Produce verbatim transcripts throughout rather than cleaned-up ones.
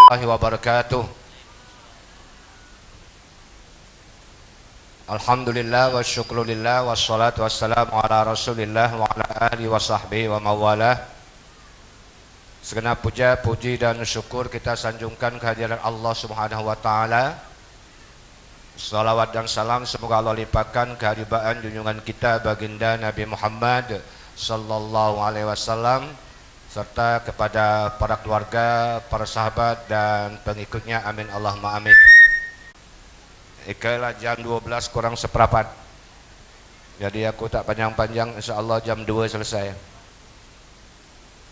warahmatullahi wabarakatuh. Alhamdulillah wa syukrulillah wassalatu wassalamu ala Rasulillah wa ala alihi wa sahbihi wa mawalah. Segenap puja, puji dan syukur kita sanjungkan kehadirat Allah Subhanahu wa taala. Salawat dan salam semoga Allah limpahkan keharibaan junjungan kita Baginda Nabi Muhammad sallallahu alaihi wasallam serta kepada para keluarga, para sahabat dan pengikutnya. Amin Allahumma amin. Ikalah jam dua belas kurang seperapat. Jadi aku tak panjang-panjang, insyaallah jam dua selesai.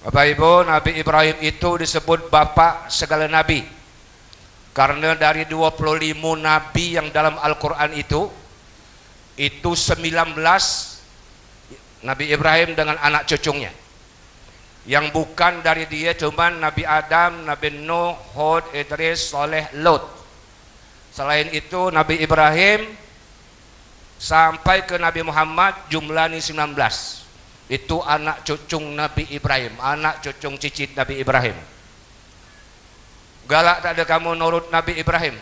Bapak Ibu, Nabi Ibrahim itu disebut bapak segala nabi. Karena dari dua puluh lima nabi yang dalam Al-Quran itu, itu sembilan belas Nabi Ibrahim dengan anak cucunya. Yang bukan dari dia cuman Nabi Adam, Nabi Nuh, Hud, Idris, Saleh, Lut. Selain itu, Nabi Ibrahim sampai ke Nabi Muhammad jumlah ni sembilan belas. Itu anak cucung Nabi Ibrahim, anak cucung cicit Nabi Ibrahim. Galak tak ada kamu nurut Nabi Ibrahim?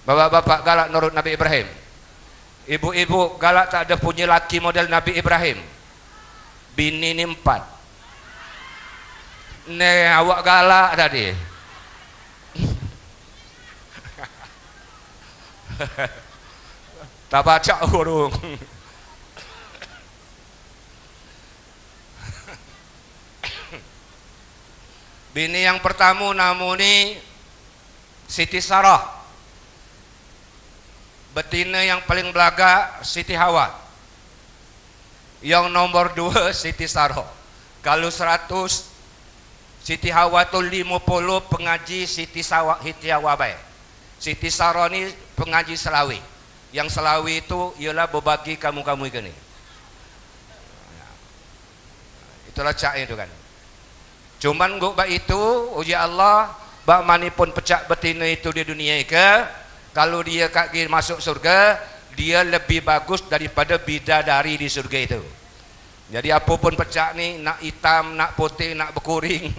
Bapak-bapak galak nurut Nabi Ibrahim? Ibu-ibu galak tak ada punye laki model Nabi Ibrahim? Bini ni empat. Ne, awak galak tadi. Tapacak burung. Bini yang pertamo namoni Siti Sarah. Betine yang paling belagak Siti Hawa. Yang nomor dua Siti Sarah. Kalu seratus, Siti Hawa tu limo puluh pengaji Siti Sawa, Siti Hawa bae. Siti Sarah ni pengaji selawe. Yang selawe tu ialah bebagi kamu-kamu ikan ni. Itulah cak itu kan. Cuman guk bak itu, uji Allah, bak manipun pecak betine itu di dunia ike, kalu dia kak gi masuk surga, dia lebih bagus daripada bidadari di surga itu. Jadi apo pun pecak ni, nak itam, nak putih, nak bekuring,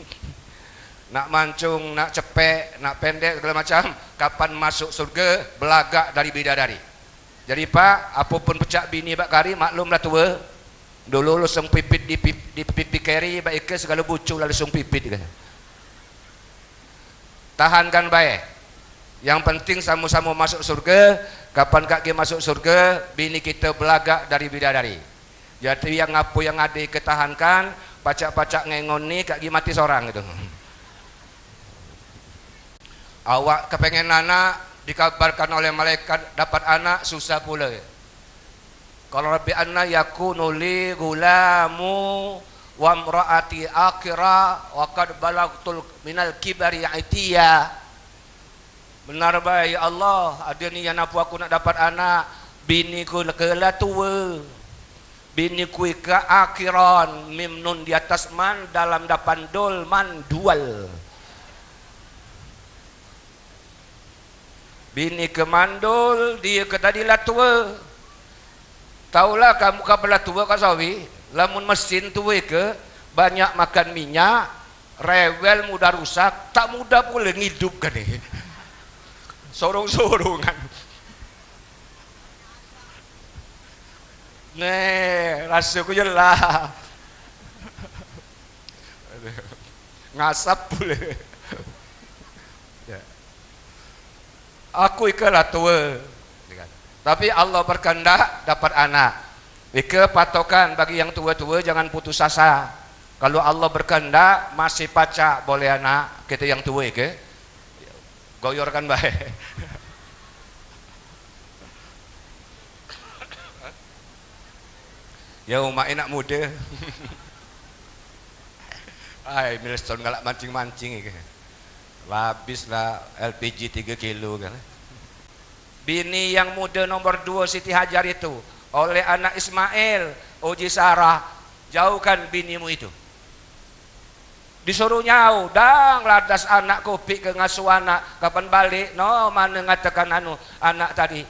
nak mancung, nak cepek, nak pendek, segala macam, kapan masuk surga, belagak dari bidadari. Jadi, Pak, apo pun pecak bini bak kari, maklumlah tue. Dulu lusung pipit di pip-, di pipi keri, bak ike segalo bucu lah lusung pipit, kata. Tahankan bae. Yang penting samo-samo masuk surga, kapan kak gi masuk surga, bini kite belagak dari bidadari. Jadi, yang apo yang ade ketahankan, pacak-pacak ngengon ni kak gi mati sorang itu. Awak kepengen anak, dikabarkan oleh malaikat dapat anak, susah pula. Qala rabbi anna yakunu li ghulamu wa imraati aqira wa qad balagtul minal kibari itiya. Benar bae, ya Allah, ade nian apo aku nak dapat anak, biniku ke la tue. Biniku ika akhiran, mim nun di atas man, dalam dapan dol, mandual. Bini ke mandul, dia ke tadi la tue. Taulah kamu kapan la tue, Kak Sawi, lamun mesin tue ke banyak makan minyak, rewel, mudah rusak, tak mudah pule ngidupke ni. Sorong-sorongan. Nih, rasaku jelah. Ngasap pule. Ya. Aku ike la tue. Tapi Allah berkehendak dapat anak. Ike patokan bagi yang tue-tue, jangan putus asa. Kalu Allah berkehendak, masih pacak boleh anak kite yang tue ike. Goyorkan bae. Ya, umak enak muda. Ai, milestone galak mancing-mancing ike. Habislah L P G tiga kilo kan. Bini yang muda nomor dua Siti Hajar itu oleh anak Ismail, uji Sarah, jauhkan binimu itu. Disuruh nyau, dang ladas anak, kupik ke ngasuh anak, kapan balik, no, mane ngatekan anu, anak tadi.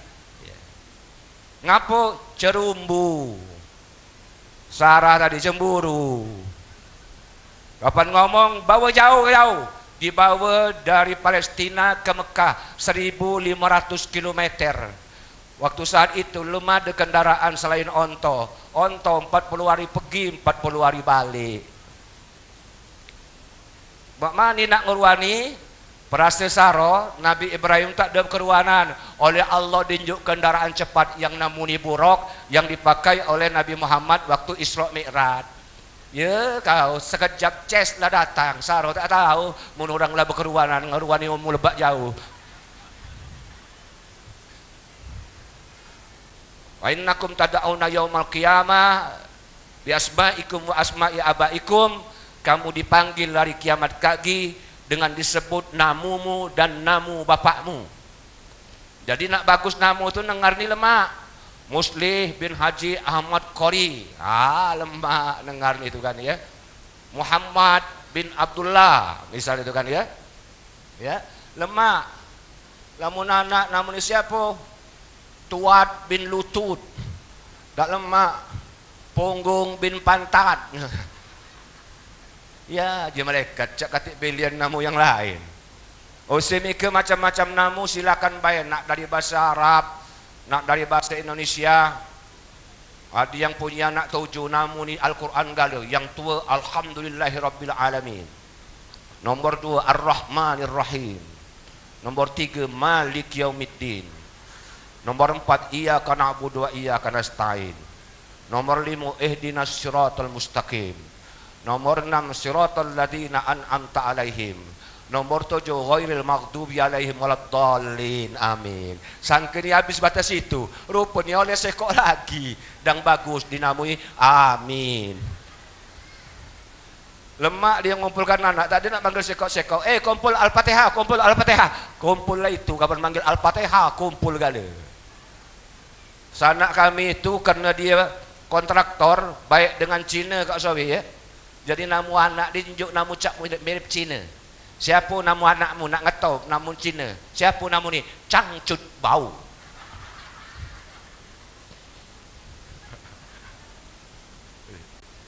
Ngapo? Cerumbu. Sarah tadi cemburu. Kapan ngomong, bawa jauh, jauh. Dibawa dari Palestina ke Mekah seribu lima ratus kilometer. Waktu saat itu lum ade kendaraan selain onto. Onto empat puluh hari pegi, empat puluh hari balik. Mak mani nak ngeruani? Perase saro, Nabi Ibrahim tak ada keruanan. Oleh Allah dinjuk kendaraan cepat yang namuni burok yang dipakai oleh Nabi Muhammad waktu Isra Mi'raj. Ya, kau sekejap ces lah datang. Saro tak tahu mun orang lah bekeruanan, ngeruani umur lebak jauh. "Wa innakum tad'una yaumal qiyamah bi asma'ikum wa asma'i abaikum," kamu dipanggil hari kiamat kagi dengan disebut namumu dan namu bapakmu. Jadi nak bagus namu tu dengar ni lemak. Muslih bin Haji Ahmad Qori. Ah, lemak dengar ni tu kan ya. Muhammad bin Abdullah, misal itu kan ya. Ya, lemak. Lamun anak namu ni siapo? Tuat bin Lutut. Dak lemak. Punggung bin Pantat. Ya, je malaikat cak katik pilihan namu yang lain. Usim ike macam-macam namu silakan bae, nak dari bahasa Arab, nak dari bahasa Indonesia. Ade yang punyo anak tujuh, namu ni Al-Quran galo, yang tua Alhamdulillahirabbil alamin. Nomor dua Ar-Rahmanir Rahim. Nomor tiga Malik Yaumiddin. Nomor empat Iyyaka na'budu wa iyyaka nasta'in. Nomor lima Ihdinas siratal mustaqim. Nomor enam siratal ladzina an'amta alaihim. Nomor tujuh ghairil maghdubi alaihim waladdallin. Amin. Sangke ni habis batas itu. Rupanya oleh sekok lagi. Dang bagus dinamui. Amin. Lemak dia ngumpulkan anak, tak dia nak panggil sekok-sekok. "Eh, kumpul Al-Fatihah, kumpul Al-Fatihah." Kumpul lah itu, kapan manggil Al-Fatihah, kumpul gale. Sanak kami itu karena dia kontraktor, baik dengan Cina Kak Sawi ya. Jadi namu anak dia njuk namu cak mirip, mirip Cina. Siapo namu anakmu nak ngetop namu Cina? Siapo namu ni? Cangcut Bau.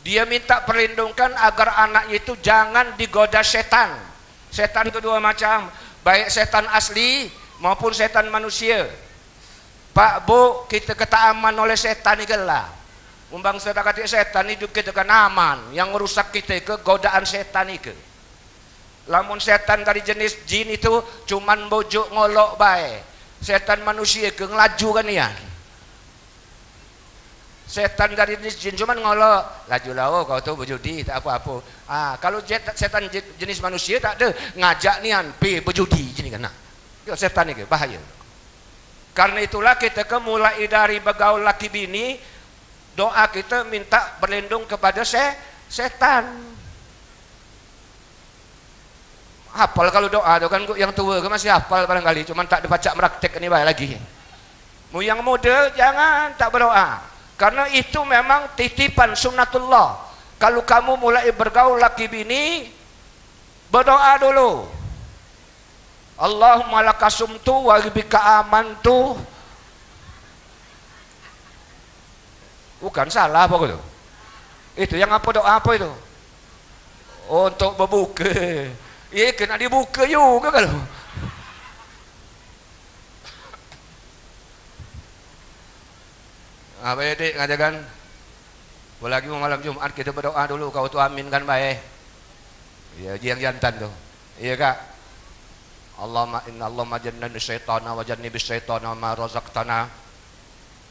Dia minta perlindungkan agar anaknya itu jangan digoda setan. Setan tu dua macam, baik setan asli maupun setan manusia. Pak, Bu, kita ke tak aman oleh setan ni gelah. Umbang setan katik setan hidup kita kan aman. Yang ngerusak kita ke godaan setan ni ke. Lamun setan dari jenis jin itu cuman bujuk ngolok bae. Setan manusia ke ngelaju kan nian. Setan dari jenis jin cuman ngolok, "Laju lao kau tu bejudi, tak apo-apo." Ah, kalau jet-, setan je-, jenis manusia tak ada, ngajak nian pi bejudi je ni kena. Yo setan ni ke bahaya. Karena itulah kita ke mulai dari begaul laki bini, doa kita minta berlindung kepada se-, setan. Hafal kalu doa tu kan, kok yang tua ke masih hafal barangkali, cuman tak dipacak meraktek ni bae lagi. Mu yang muda jangan tak berdoa. Karena itu memang titipan sunnatullah. Kalu kamu mulai bergaul laki bini, berdoa dulu. Allahumma lakasumtu wa bika amantu. Bukan salah apa tu? Itu yang apa doa apa itu? Oh, untuk berbuka. Iya, kena dibuka juga kalau. Apa ya, Dik, ngajakan? Apalagi mau malam Jumat kita berdoa dulu, kau tu amin kan baik. Iya, yang jantan tu. Iya, Kak. Allahumma inna Allahumma jannibna syaitana wa jannibis syaitana ma razaqtana.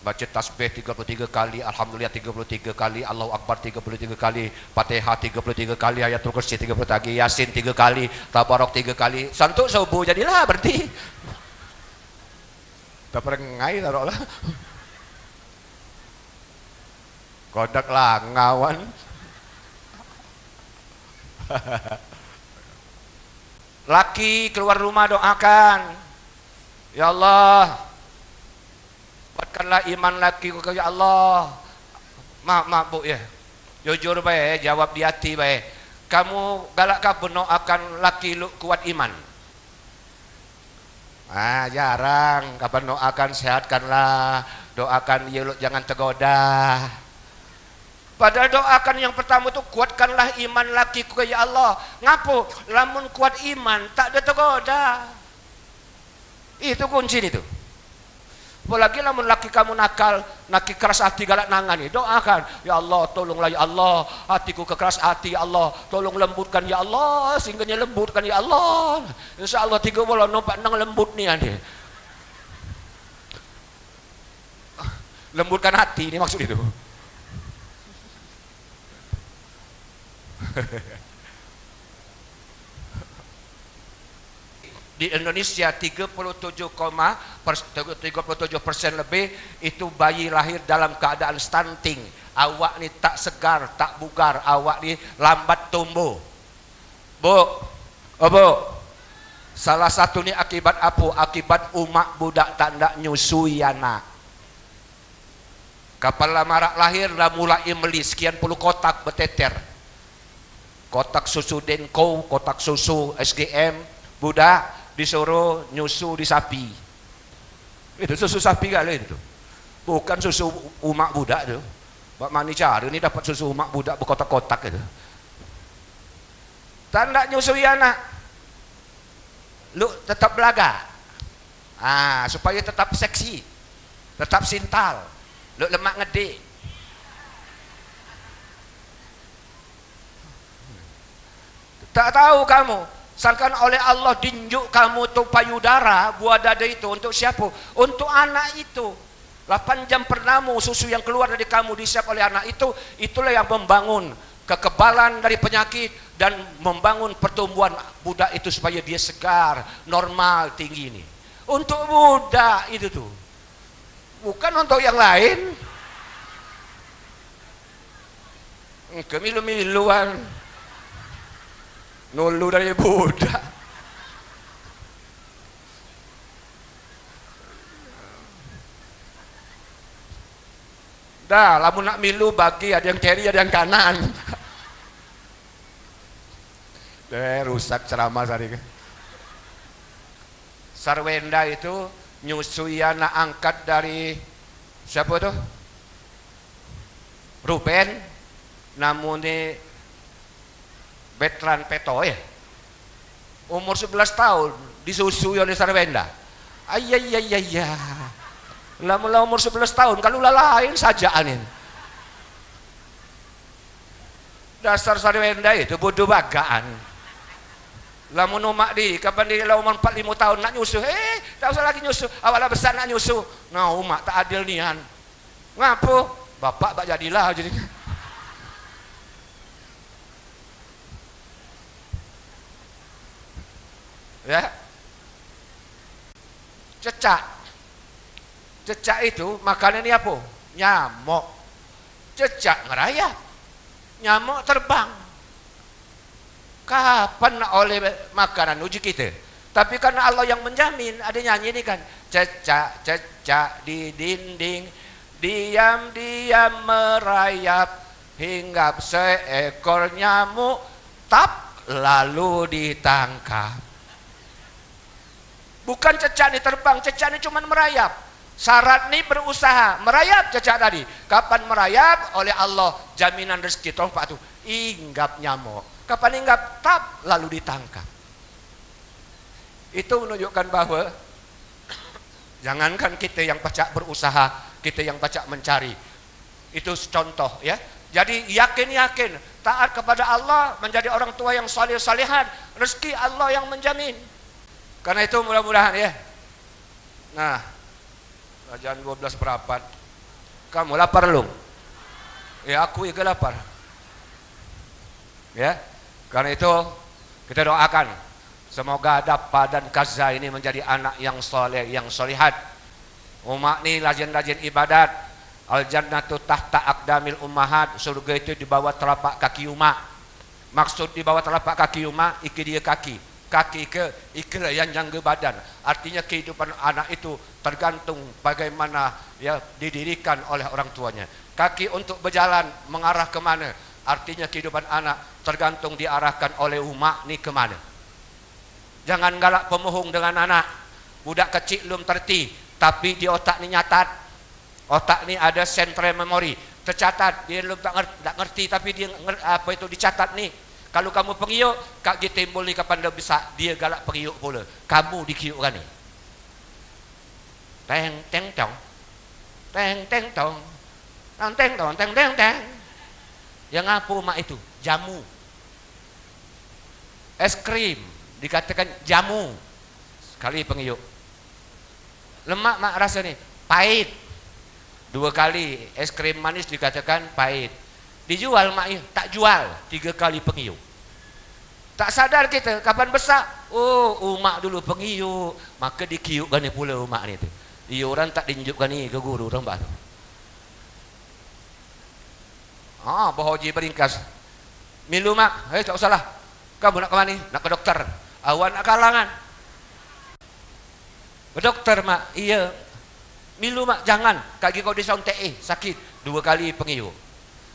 Baca tasbih tiga puluh tiga kali, alhamdulillah tiga puluh tiga kali, Allahu Akbar tiga puluh tiga kali, Fatihah tiga puluh tiga kali, Ayatul Kursi tiga puluh tiga kali, Yasin tiga kali, Tabarok tiga kali. Santuk subuh jadilah berhenti. Taperengai taroklah. Kodak langawan. Laki keluar rumah doakan, "Ya Allah, kuatkanlah iman laki ku, ya Allah." Maaf, maaf, Bu, ya. Jujur bae, jawab di hati bae. Kamu galak kapan doakan laki lu kuat iman? Ah, jarang. Kapan doakan, sehatkanlah. Doakan ye lu jangan tergoda. Padahal doakan yang pertama tu, "Kuatkanlah iman lakiku, ya Allah." Ngapo? Lamun kuat iman, tak ada tergoda. Itu kunci ni tu. Apalagi lamun laki kamu nakal, laki keras hati, galak nangani, doakan, "Ya Allah, tolonglah ya Allah, hatiku kekeras hati ya Allah, tolong lembutkan ya Allah, sehingga lembutkan ya Allah." Insya Allah tiga bulan nompak nang lembut ni ade. Lembutkan hati ni maksud itu. Di Indonesia, tiga puluh tujuh koma pers-, tiga puluh tujuh persen lebih itu bayi lahir dalam keadaan stunting. Awak ni tak segar, tak bugar, awak ni lambat tumbuh. Bu, oh, Bu, salah satu ni akibat apo? Akibat umak budak tak ndak nyusui anak. Kapan la marak lahir, la mulai meli sekian puluh kotak beteter. Kotak susu Denko, kotak susu S G M, budak disuruh nyusu di sapi. Itu susu sapi gale itu. Bukan susu umak budak tu. Bak mani cara ni dapat susu umak budak bekotak-kotak itu. Tak ndak nyusui anak. Luk tetap belagak. Ah, supaya tetap seksi. Tetap sintal. Luk lemak ngedi. Tak tahu kamu, sangkan oleh Allah dinjuk kamu tu payudara, buah dada itu untuk siapa? Untuk anak itu. Lapan jam pernamu susu yang keluar dari kamu diisap oleh anak itu, itulah yang membangun kekebalan dari penyakit dan membangun pertumbuhan budak itu supaya dia segar, normal, tinggi ni. Untuk budak itu tu. Bukan untuk yang lain. Engke milu-miluan. Nulu dari budak. Dah, lamun nak milu bagi, ada yang kiri, ada yang kanan. Deh, rusak ceramah tadi ke. Sarwenda itu nyusui anak angkat dari siapa tu? Ruben, namune Betran Peto, ya. Umur sebelas tahun disusui oleh Sarwenda. Ayayayaya. Lamun la umur sebelas tahun, kalu la lain sajaan ini. Dasar Sarwenda itu bodoh bagaan. Lamun umak di, kapan di la umur empat limo tahun nak nyusu, eh, tak usah lagi nyusu, awak la besak nak nyusu. Nah, umak tak adil nian. Ngapo? Bapak bak jadilah jadi. Ya. Cecak. Cecak itu makanannye apo? Nyamok. Cecak ngerayap. Nyamok terbang. Kapan nak oleh makanan uji kite? Tapi karena Allah yang menjamin, ada nyanyi ni kan, "Cecak-cecak di dinding, diam-diam merayap, hinggap seekor nyamuk, tap, lalu ditangkap." Bukan cecak ni terbang, cecak ni cuman merayap. Syarat ni berusaha, merayap cecak tadi. Kapan merayap? Oleh Allah, jaminan rezeki. Tolong Pak tu, inggap nyamuk. Kapan inggap? Tap, lalu ditangkap. Itu menunjukkan bahwa jangankan kita yang pacak berusaha, kita yang pacak mencari. Itu contoh, ya. Jadi, yakin-yakin taat kepada Allah, menjadi orang tua yang saleh-salehan, rezeki Allah yang menjamin. Karena itu, mudah-mudahan, ya. Nah, jam dua belas berapat. Kamu lapar, Lung? Ya, aku juga lapar. Ya. Karena itu, kita doakan, semoga Dapa dan Kaza ini menjadi anak yang saleh, yang salihat. Umak ni rajin-rajin ibadat. Al jannatu tahta aqdamil ummahat, surga itu di bawah telapak kaki umak. Maksud di bawah telapak kaki umak, iki dia kaki. Kaki ke, iki lah yang nyangga badan. Artinya kehidupan anak itu tergantung bagaimana, ya, didirikan oleh orang tuanya. Kaki untuk berjalan mengarah ke mana? Artinya kehidupan anak tergantung diarahkan oleh umak ni ke mana. Jangan galak pemuhung dengan anak. Budak kecik lum terti, tapi di otak ni nyatat. Otak ni ada central memory. Tecatat, dia lom tak ngerti, tak ngerti, tapi dia nger-, apa itu, dicatat ni. Kalu kamu pengiuk, kak gi timbul ni kapan dah besak, dia galak pengiuk pula. Kamu dikiukkan ni. Teng, teng, tong. Teng, teng, tong. Tang, teng, tong, teng, teng, teng. Yang apo mak itu? Jamu. Es krim dikatakan jamu. Sekali pengiuk. Lemak mak raso ni, pahit. Dua kali es krim manis dikatakan pahit. Dijual mak ni, tak jual. Tiga kali pengiuk. Tak sadar kita, kapan besak, oh, umak dulu pengiuk, maka dikiukkan ni pula umak ni tu. Iyo, orang tak diinjukkan ni ke guru orang bah tu. Ha, Bah Haji beringkas. Milu mak, eh, tak usahlah. Kamu nak ke mana? Nak ke dokter. Awak nak ke halangan. Ke dokter mak, iya. Milu mak, jangan. Kaki kau disontek, eh, sakit. Dua kali pengiuk.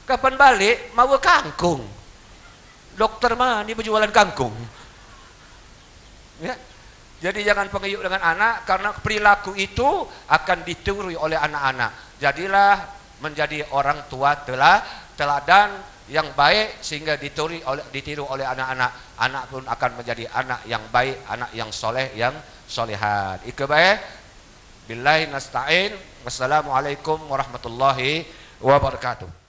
Kapan balik, mawa kangkung. Dokter mah ni berjualan kangkung. Ya. Jadi jangan pengiuk dengan anak, karena perilaku itu akan ditiru oleh anak-anak. Jadilah menjadi orang tua tela-, teladan yang baik sehingga ditiru oleh, ditiru oleh anak-anak. Anak pun akan menjadi anak yang baik, anak yang soleh, yang solehat. Ike bae. Billahi nasta'in. Wassalamualaikum warahmatullahi wabarakatuh.